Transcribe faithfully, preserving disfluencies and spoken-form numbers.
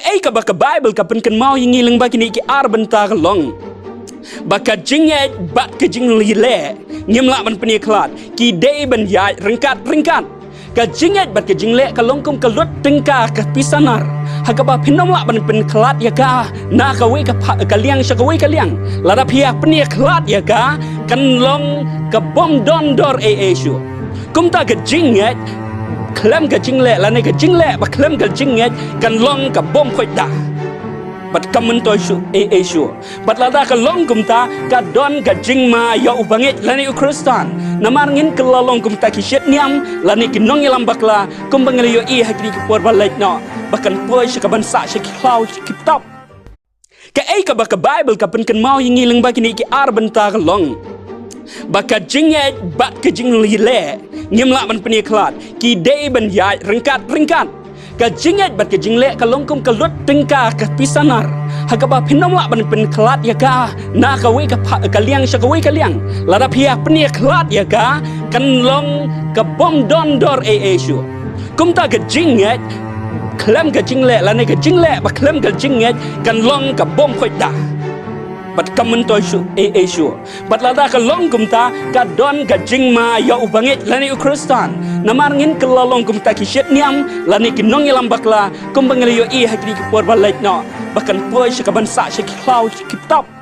Kaei kaba ka Baibl ka pynkynmaw ïa ngi lyngba kine ki ar bynta ka long ba ka jingngeit bad ka jingleh ngim lah ban pynïakhlad, ki dei ban ïaid ryngkat ryngkat. Ka jingngeit bad ka jingleh ka long kum ka lut tyngka ka pisa nar, ha kaba phin ym lah ban pynkhlad ïa ka na kawei ka, pha- ka liang sha kawei ka liang. Lada phi ïa pynïakhlad ïa ka, kan long ka bym don dor ei ei shuh. Kumta ka jingngeit khlem ka jingleh, lane ka jingleh ba khlem ka jingngeit, kan long ka bym khuid da bad kam myntoi shuh ei ei shuh. Bad lada ka long kumta, ka don ka jingma ïa u bangeit lane u Khristan. Namar ngin kylla long kumta ki shitniam lane ki nongïalam bakla, kumba ngi la ïohi ha kine ki por ba leit noh, ba kan poi sha ka ban sah sha ki khlaw sha ki btap. Kaei kaba ka Baibl ka pynkynmaw ïa ngi lyngba kine ki ar bynta ka long ba ka jingngeit bad ka jingleh ngim lah ban pynïakhlad, ki dei ban ïaid ryngkat ryngkat. Ka jingngeit bad ka jingleh ka long kum ka lut tyngka ka pisa nar, ha kaba phin ym lah ban pynkhlad ïa ka na kawei ka, pha- ka liang sha kawei ka liang. Lada phi ïa pynïakhlad ïa ka, kan long ka bym don dor ei ei shuh. Kumta ka jingngeit khlem ka jingleh, lane ka jingleh ba khlem ka jingngeit, kan long ka bym khuid da bad kam myntoi shuh ei ei shuh. Bad lada ka long kumta, ka don ka jingma ïa u bangeit lane u Khristan. Namar ngin kylla long kumta ki shitniam lane ki nongïalam bakla, kumba ngi la ïohi ha kine ki por ba leit noh, ba kan poi sha ka ban sah sha ki khlaw sha ki btap.